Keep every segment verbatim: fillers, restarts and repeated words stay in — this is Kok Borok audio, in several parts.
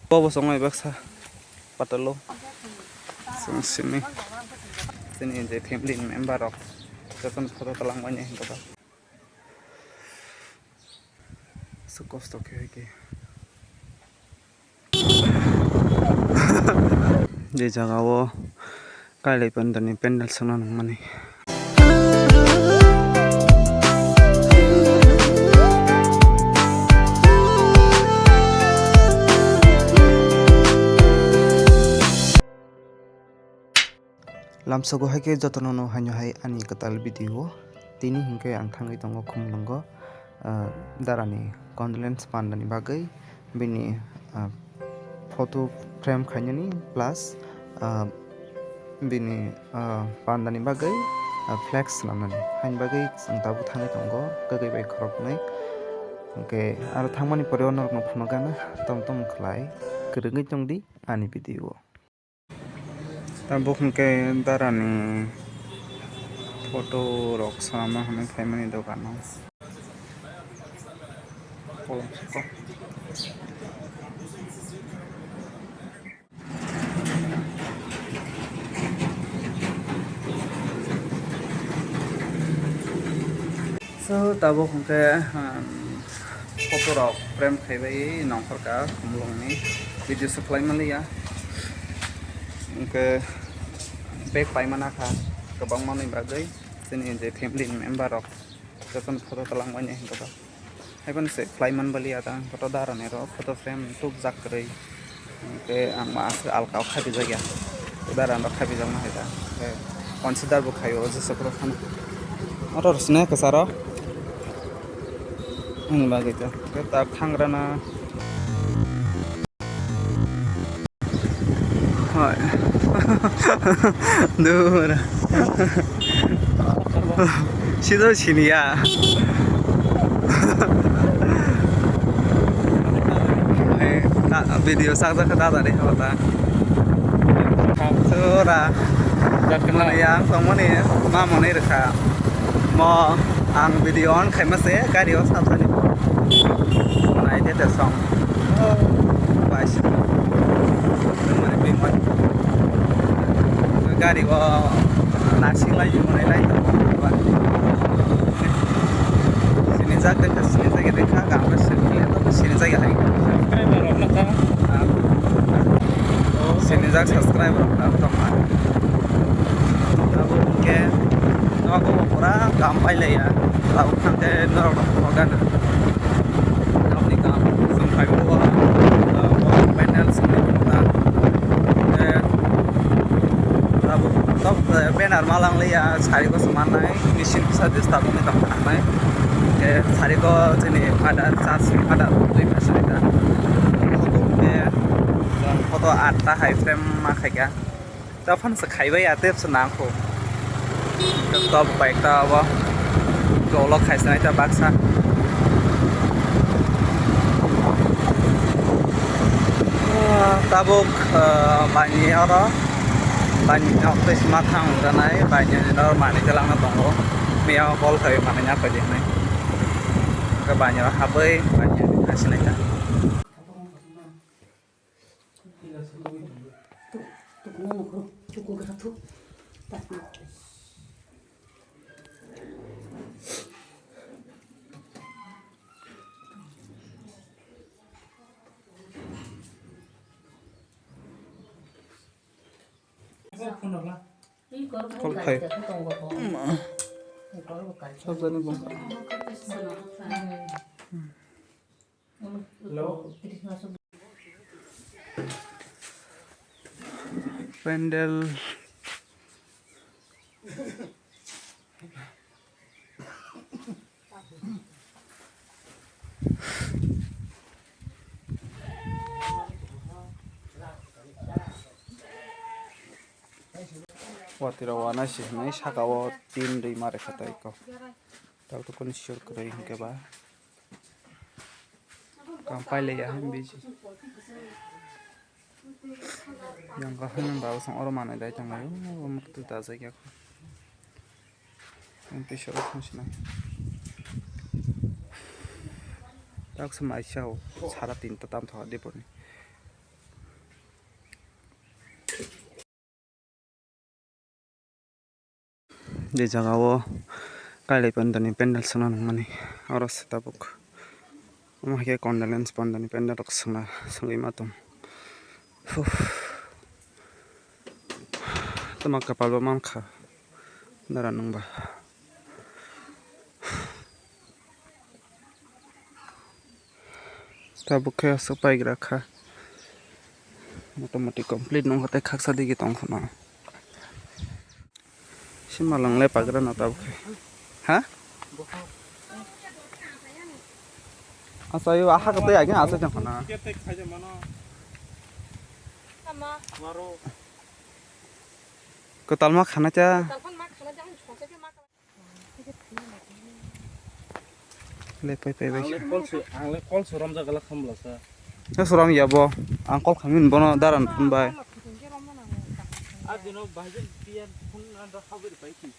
Bobo songwi baksa patalo. Song simi. Sini je family member rok. Jotono photo talang manya hinto ba. Su kosto khe hai khe. Je jaga o kailai pandani pandal songna nangmani. Lamsogo hai khe jotono no haino hai ani kwtal video o. Tini hinkhe ang thangwi tongo Khumulwngo, ah, darani condolence pandani bagwi, bini, ah, photo frame khainani plus, ah, bini, ah, pandani bagwi, ah, flex swnamnani. Haini bagwi chwng tabuk thangwi tongo, kwgwi bai khoroknwi. Hinkhe aro thangmani pore o norokno phunukgana, tom tom khlai kwrwngwi tongdi ani video o. Tabuk hinkhe darani photo rok swnamna hinwi phaimani dogano. So, tabuk hwnkhe, um, photo rok frame khaibai nongkhorka Khumulwngni video se khlai manliya. Hwnkhe bag paimana kha kwbangmani bagwi, chini je family member rok jotono photo twlangmani hwnkhe ba. Haibani se khlai manbaliya ta photo darani ro photo frame tukjak kwrwi. Hwnkhe ang ma aswk alka o khaibijak ya. Udaran rok khaibijakma hai da. Hwnkhe consider bo khaio o jesa phuru phano. Motor sini kwcharo. Ani bagwi to. Hwnkhe tak thangrana. Hoi. Dur. Sido siniya. Eh, video sakjak khe dada ri hota. Sura. Yang tongmani ma moni rwkha. Mo ang video on khaima se gari o sabjani. Nai de de song. Bai si. Mane bimoi. Gari o narsing lai bimoi lai. Sini jak de sini jak de kha gam sini jak hai. Sini jak subscribe rok tong. Abo hwnkhe nogo pura kam pailaiya. Tabuk thangkhe norok no phunukgana. Nokni kam chwng phaibo, ah, panel swnwi tongkha. Hwnkhe tabuk tok, eh, banner ma langliya, sari bo swmannai, machine kisa disturb wngwi tongkha nai. Hwnkhe sari bo chini father, church ni father twi masa rida. Photo hwnkhe chwng photo atta hai frame ma khaikha. Ta phano se khaibai ya, tep se nang kho. Top bai ta abo. Jolo khaisnai ta baksa. Ah, tabuk, ah, bani oro. Bani nok tei sima thang wngnai, bani oro mani kwlangna tongo. Miya bol khai mani nya paidi hinai. Ke bani oro habwi, bani asinai ta. Kol khai. Sabjani bongkha. Pendel. Watwi rok wana se hinwi saka o tin rwi ma rwkha tei kok. Tabuk kunu sure kwrwi hinkhe ba. Kam pailaiya hai bisi. Yang kaham baba song oro manwi dai tonglaio, o mukti dajak ya. Yang pisa o thang sinai. Taksa maisa o sara tinta tam thoka dipor ni. Je jaga o kailai pandani pendel songna nangmani oro se tabuk. Omo hai khe condolence pandani pendel rok songna songwi ma tong. Huh. Tama kapal bo mankha dara nungba. Tabuk khe aswk paigra kha. Motamoti complete nungkha tei khaksa digi tong kheno. Simalwng le pagra no tabuk khe. Ha? Asa yo aha ka tei ageng asa jang khana. Kwtal ma khana cha. Le pai pai bai. Ang le kol se, ang le kol se romjak gala khambla sa. Na suram ya bo. Ang kol khamin bono daran phun bai. A dino bahai jen pian phun anda habir pai ki.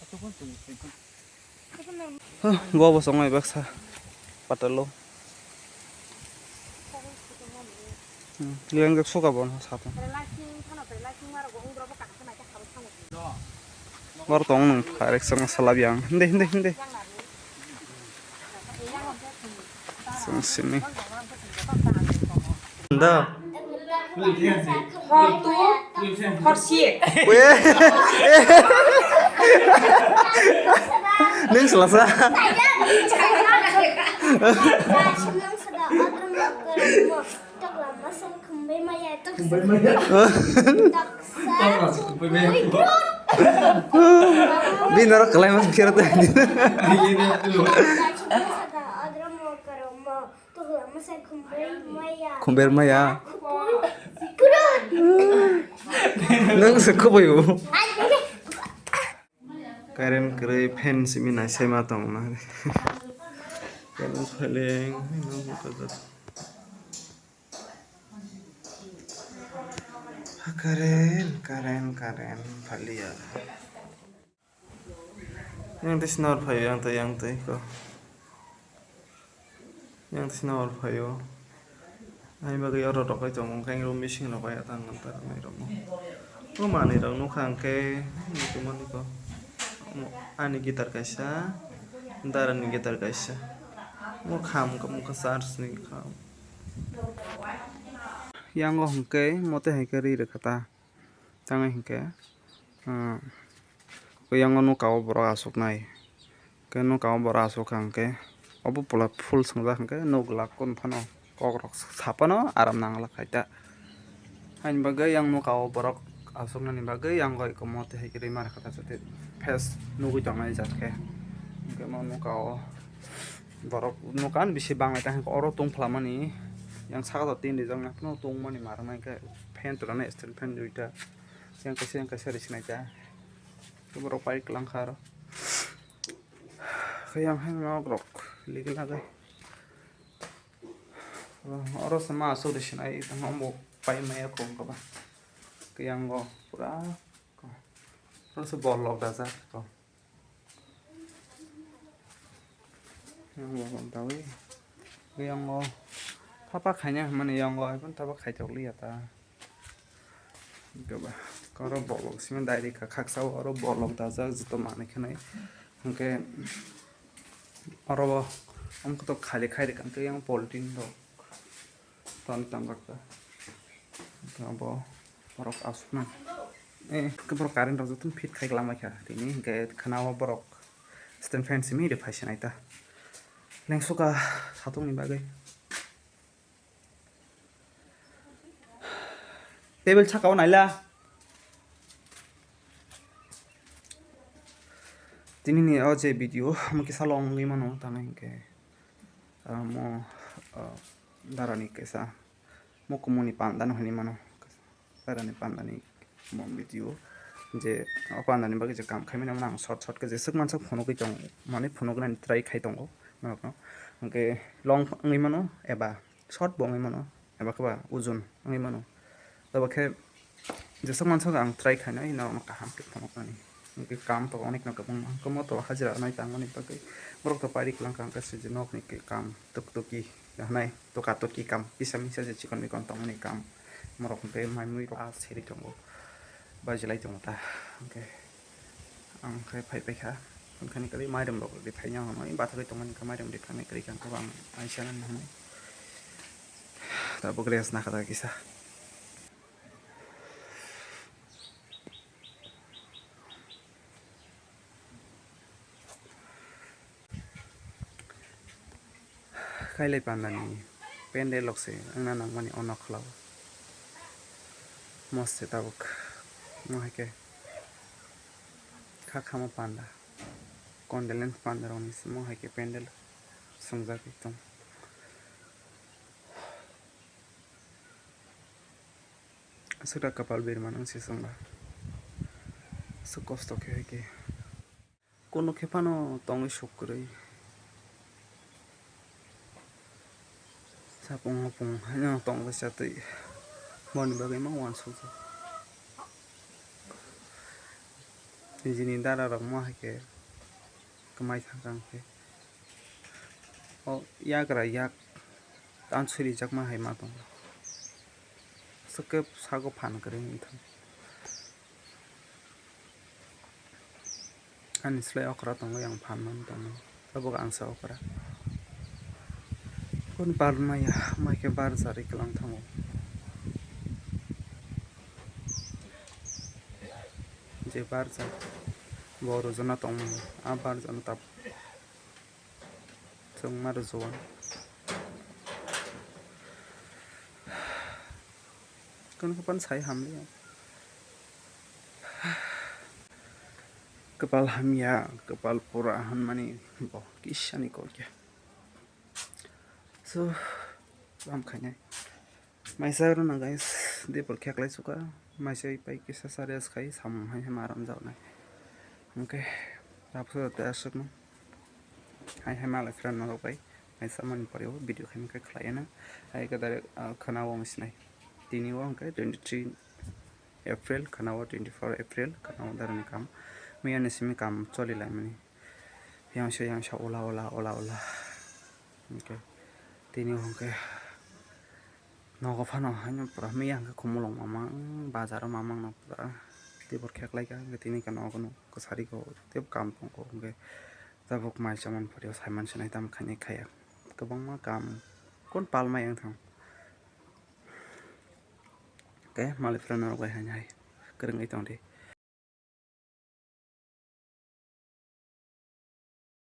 Ato kon tung tung. Huh, bo bo songo ibak sa. Patalo. Hmm, liang jak suka bono sato. Bor tong nung pharek song salab yang. Hindi, hindi, hindi. Song sini. Da. Hor tu, hor si. Neng selasa. Tokla masa khumbai maya, toksa. Khumbai maya. Toksa. Tokla khumbai maya. Bini oro kalai mas biar tadi. Toksa, adra mo karo mo. Tokla masa khumbai maya. Khumbai maya. Khumbai. Kurun. Nang se khumbai bo. Ai, ai, ai. Current kwrwi fan simi nai sema tongna. Current phaileng. Current, current, current phalia. Yang tei snor phaio, yang tei, yang tei ko. Yang tei snor phaio. Ani bagwi oro rok bai tongo, hwnkhe ro missing rok bai atang nang ta rwnai rok. O manwi rok nukha hwnkhe, nukmani ko. Ani guitar kaisa, darani guitar kaisa. O kham, kham, kham charge ni kham. Yang o hwnkhe mote hai khe ri rwkha ta. Tangwi hinkhe, ah, yang o nuka o borok aswknai. Khe nuka o borok aswk kha hinkhe, obo pula full swngjak hinkhe, nuk glak kunu phano kok rok sa phano aram nang glak khai ta. Haini bagwi yang nuka o borok aswknani bagwi yang bai komo tei hai khe rima rwkha ta, jate face nugwi tongnai jat khe. Hinkhe mo nuka o borok nuka ani bisi banglai ta hinkhe oro tong phlamani yang saka o tin rijak nai phano tongmani ma rwnai khe fan twlana stand fan duita. Yang kaisa, yang kaisa ri sinai ta. Borok pai kwlang kha aro. Khe yang hai nok rok ligi lagi. Oro se ma aswk ri sinai tongma bo pai maya kong kaba. Khe yang go pura ko. Oro se bol lok dajak ko. Yang bo dawi. Yang go thapa khaina hwnmani yang go ai phano thapa khaitok liya ta. Kaba, oro bolok simi direct kha, khaksa o oro bolok dajak, joto manwi khe nai. Hwnkhe oro bo, amkhe to khali khai rwkha, hwnkhe yang polythene rok ton tangjak ta. Hwnkhe abo borok aswknai. Eh, hwnkhe borok current rok joto fit khai kwlangbai kha tini, hwnkhe khwna o borok stand fan simi rw phai sinai ta. Lengsuka satung ni bagwi. Table saka o naila. Tini ni o je video, omo kisa long wngwi mano, tamo hinkhe, ah, mo, ah, darani kaisa, mo kumuni panda no hinwi mano, darani panda ni mo video, je o panda ni bagwi je kam khaimani, omo ang short short khe jeswk manswk phunugwi tongo, mane phunuknani try khai tongo norokno, hinkhe long wngwi mano eba short bo wngwi mano, eba khe ba ojon wngwi mano. Eba khe jeswk manswk ang try khainai norokno kaham khe phunuknani. Hwnkhe kam to onek no kwbangma, hwnkhe moto hajra nai tangmani bagwi borok to pari kwlangkha, hwnkhe se je nokni ke kam tuk tuki hwnai, toka toki kam, kisa misa je chikon mikon tongmani kam, borok hwnkhe mai mui rok a seri tongo, bajilai tongo ta, hwnkhe ang khe phai paikha, hwnkhe ni kwlwi mairum rok ri phaina hwnwi bathagwi tongmani khe mairum ri phainai kwlwi khe ang khe ang aisa nani hwnwi tabuk rest nakha ta kisa. Kailai pandani pendel rok se wngna nangmani o nokhlao. Moste tabuk mo hai khe kha khamo panda, condolence panda rokni se mo hai khe pendel swngjagwi tong. Aswk da kapal berma nang se chwngla. Aswk kosto khe hai khe. Kuno khe phano tongwi suk kwrwi. Sapung hapung haino tongwi chatwi. Boni bagwi ma uansukjak. Nijini dara rok ma hai khe kwmai thang thang khe. O yagra yak. Tansuri jakma hai ma tongo. Swkhe sago phan kwrwi wngthang. Ani slai okra tongo, yang phan man tongo. Tabuk ang sa okra. Kun bar maya, mai khe bar jari kwlang thango. Je bar jak, bo rwjana tongmani, a bar jana tab. Chwng ma rwjao. Kunu khe phano sai hamliya. Kwpal hamya, kwpal pura hwnmani bo kisani kok ya. So, lam khainai. Maisa rwna guys, dipor kheklai suka, maisa pai kisa sa rest khai samung hai hai maram jawnai. Hwnkhe, tapsa te aswkno. Hai hai malai friend norok bai, maisa mani pore o video khaina khe khlai na. Hai khe direct, ah, khana o wng sinai. Tini o hwnkhe twenty three April, khana o twenty four April, khana o darani kam. Miya ni simi kam choli lai mani. Yang se yang sa ola ola ola ola. Hwnkhe, tini o hwnkhe. Nogo phano haino pura miya hwnkhe khumulwng mamang, bazaro mamang no pura tibor kheklaikha, hwnkhe tini khe nogo no kwsari kho tei kampung kho, hwnkhe tabuk mai chamani pore o saiman sinai tamo khainai khaya. Kwbangma kam kon palmai wngthang. Hwnkhe malai phwrwng norok bai haino hai kwrwngwi tongdi.